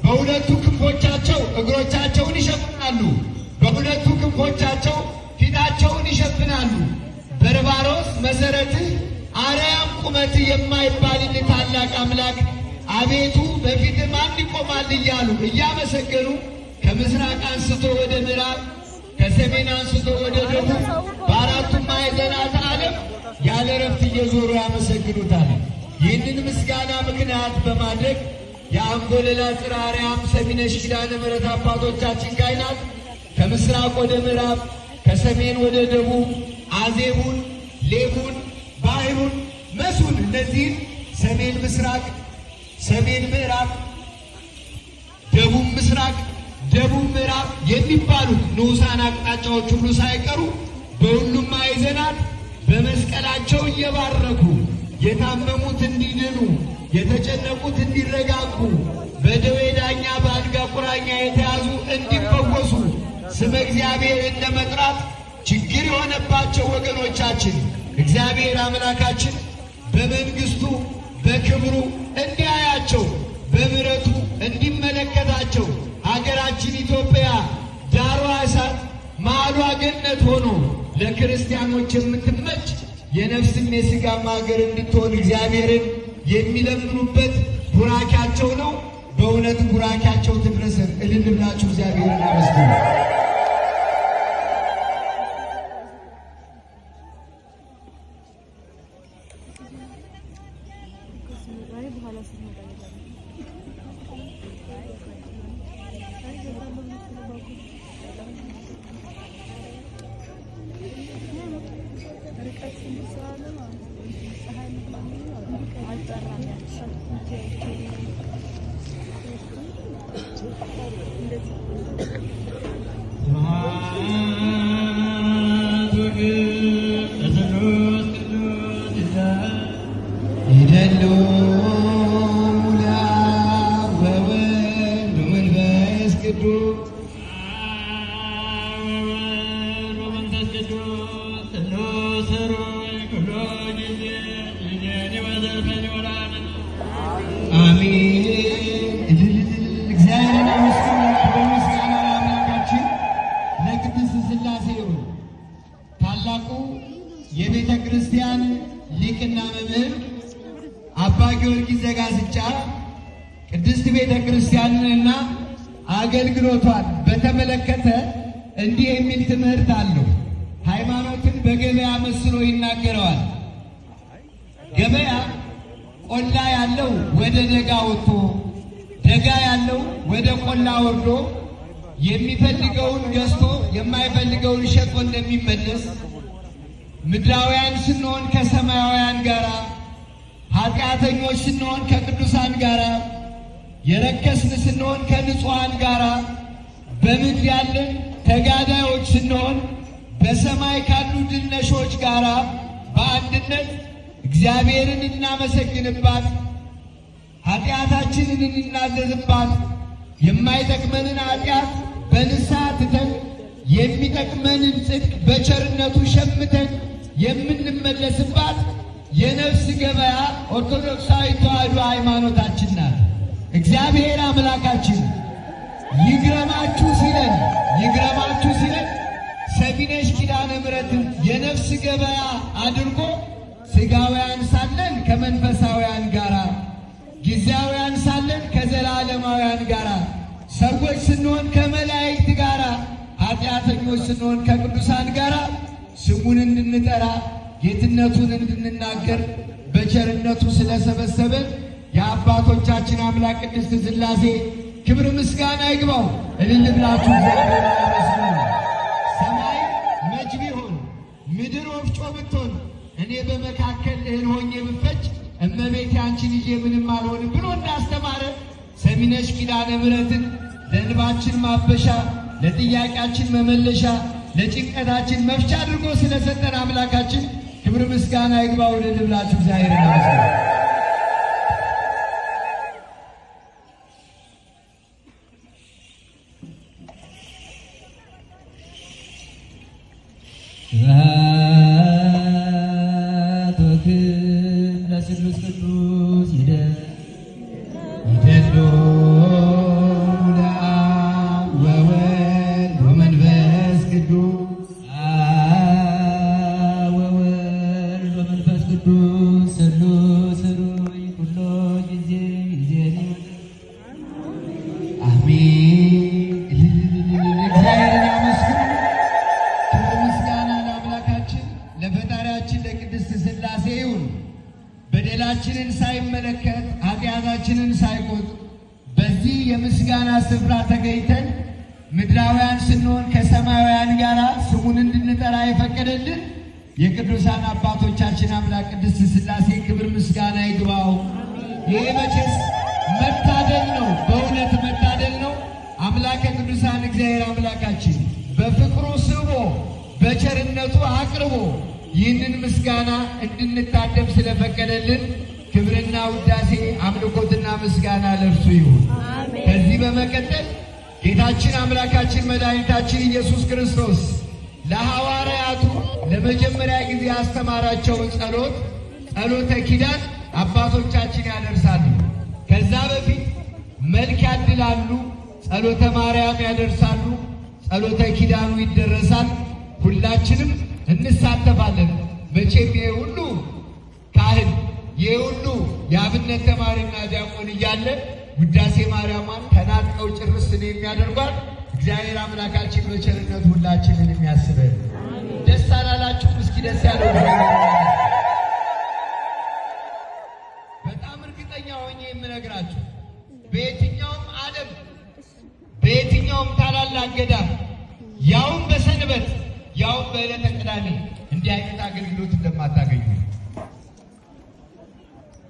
በሁለቱ ክንፎቻቸው እግሮቻቸውን ይሸፍናሉ፣ በሁለቱ ክንፎቻቸው ፊታቸውን ይሸፍናሉ። በርባሮስ መሰረትህ አርያም ቁመትህ የማይባልልህ ታላቅ አምላክ አቤቱ በፊትህ ማን ይቆማል እያሉ እያመሰገኑ ከምስራቅ አንስቶ ወደ ምዕራብ ከሰሜን አንስቶ ወደ ደቡብ በአራቱም ማዕዘናት ዓለም ያለ ረፍት እየዞሩ ያመሰግኑታል። ይህንን ምስጋና ምክንያት በማድረግ የአንጎለላ ጽርሐ አርያም ሰሚነሽ ኪዳነ ምሕረት አባቶቻችን ካህናት ከምስራቅ ወደ ምዕራብ ከሰሜን ወደ ደቡብ አዜቡን፣ ሌቡን፣ ባህሩን፣ መሱን እነዚህን ሰሜን ምስራቅ፣ ሰሜን ምዕራብ፣ ደቡብ ምስራቅ፣ ደቡብ ምዕራብ የሚባሉት ንዑሳን አቅጣጫዎች ሁሉ ሳይቀሩ በሁሉም ማዕዘናት በመስቀላቸው እየባረኩ የታመሙት እንዲድኑ፣ የተጨነቁት እንዲረጋጉ፣ በደዌ ዳኛ በአልጋ ቁራኛ የተያዙ እንዲፈወሱ ስመ እግዚአብሔርን ለመጥራት ችግር የሆነባቸው ወገኖቻችን እግዚአብሔር አምላካችን በመንግስቱ በክብሩ እንዲያያቸው በምሕረቱ እንዲመለከታቸው ሀገራችን ኢትዮጵያ ዳሯ እሳት መሃሏ ገነት ሆኖ ለክርስቲያኖች የምትመች የነፍስም የሥጋም ሀገር እንድትሆን እግዚአብሔርን የሚለምኑበት ቡራኪያቸው ነው። በእውነት ቡራኪያቸው ትድረሰን። እልል ብላችሁ እግዚአብሔርን አመስግኑ። የቤተ ክርስቲያን ሊቅና መምህር አባ ጊዮርጊስ ዘጋስጫ ቅድስት ቤተ ክርስቲያንንና አገልግሎቷን በተመለከተ እንዲህ የሚል ትምህርት አለው። ሃይማኖትን በገበያ መስሎ ይናገረዋል። ገበያ ቆላ ያለው ወደ ደጋ ወጥቶ፣ ደጋ ያለው ወደ ቆላ ወርዶ የሚፈልገውን ገዝቶ የማይፈልገውን ሸጦ እንደሚመለስ ምድራውያን ስንሆን ከሰማያውያን ጋራ፣ ኃጢአተኞች ስንሆን ከቅዱሳን ጋራ፣ የረከስን ስንሆን ከንጹሐን ጋራ፣ በምድር ያለን ተጋዳዮች ስንሆን በሰማይ ካሉ ድል ነሾች ጋራ በአንድነት እግዚአብሔርን እናመሰግንባት፣ ኃጢአታችንን እንናዘዝባት፣ የማይጠቅመንን ኃጢአት በንስሐ ትተን የሚጠቅመንን ጽድቅ በቸርነቱ ሸምተን የምንመለስባት የነፍስ ገበያ ኦርቶዶክሳዊ ተዋሕዶ ሃይማኖታችን ናት። እግዚአብሔር አምላካችን ይግረማችሁ ሲለን ይግረማችሁ ሲለን ሰሚነሽ ኪዳነ ምሕረትን የነፍስ ገበያ አድርጎ ሥጋውያን ሳለን ከመንፈሳውያን ጋራ፣ ጊዜያውያን ሳለን ከዘላለማውያን ጋራ፣ ሰዎች ስንሆን ከመላእክት ጋራ፣ ኃጢአተኞች ስንሆን ከቅዱሳን ጋራ ስሙን እንድንጠራ ጌትነቱን እንድንናገር በቸርነቱ ስለሰበሰበን የአባቶቻችን አምላክ ቅድስት ሥላሴ ክብር ምስጋና ይግባው። እልል ብላችሁ እግዚአብሔርን አመስግኑ። ሰማይ መች ቢሆን ምድር ወፍጮ ብትሆን እኔ በመካከል እህል ሆኜ ብፈጭ እመቤቴ አንቺን ይዤ ምንም አልሆንም ብሎ እንዳስተማረ ሰሚነሽ ኪዳነ ምሕረትን ለእንባችን ማበሻ፣ ለጥያቄያችን መመለሻ፣ ለጭንቀታችን መፍቻ አድርጎ ስለሰጠን አምላካችን ክብር ምስጋና ይግባው። እልል ብላችሁ እግዚአብሔርን አመስግኑ። ስብሐት ወክብር ለስሉስ ቅዱስ ይደሉ ሳይቆጥር በዚህ የምስጋና ስፍራ ተገኝተን ምድራውያን ስንሆን ከሰማያውያን ጋር ስሙን እንድንጠራ የፈቀደልን የቅዱሳን አባቶቻችን አምላክ ቅድስት ሥላሴ ክብር ምስጋና ይግባው። ይህ መቼስ መታደል ነው፣ በእውነት መታደል ነው። አምላከ ቅዱሳን እግዚአብሔር አምላካችን በፍቅሩ ስቦ በቸርነቱ አቅርቦ ይህንን ምስጋና እንድንታደም ስለፈቀደልን ክብርና ውዳሴ አምልኮትና ምስጋና ለእርሱ ይሁን። ከዚህ በመቀጠል ጌታችን አምላካችን መድኃኒታችን ኢየሱስ ክርስቶስ ለሐዋርያቱ ለመጀመሪያ ጊዜ ያስተማራቸውን ጸሎት ጸሎተ ኪዳን አባቶቻችን ያደርሳሉ። ከዛ በፊት መልክ ያድላሉ፣ ጸሎተ ማርያም ያደርሳሉ፣ ጸሎተ ኪዳኑ ይደረሳል። ሁላችንም እንሳተፋለን። መቼም ይሄ ሁሉ ካህን ይሄ ሁሉ የአብነት ተማሪና ዲያቆን እያለ ውዳሴ ማርያሟን ተናጥቀው ጭርስ ነው የሚያደርጓት። እግዚአብሔር አምላካችን በቸርነቱ ሁላችንን የሚያስበን። ደስ አላላችሁም? እስኪ ደስ ያለው። በጣም እርግጠኛ ሆኜ የምነግራችሁ በየትኛውም ዓለም በየትኛውም ታላላቅ ገዳም ያውም በሰንበት ያውም በዕለተ ቅዳሜ እንዲህ አይነት አገልግሎት እንደማታገኙ።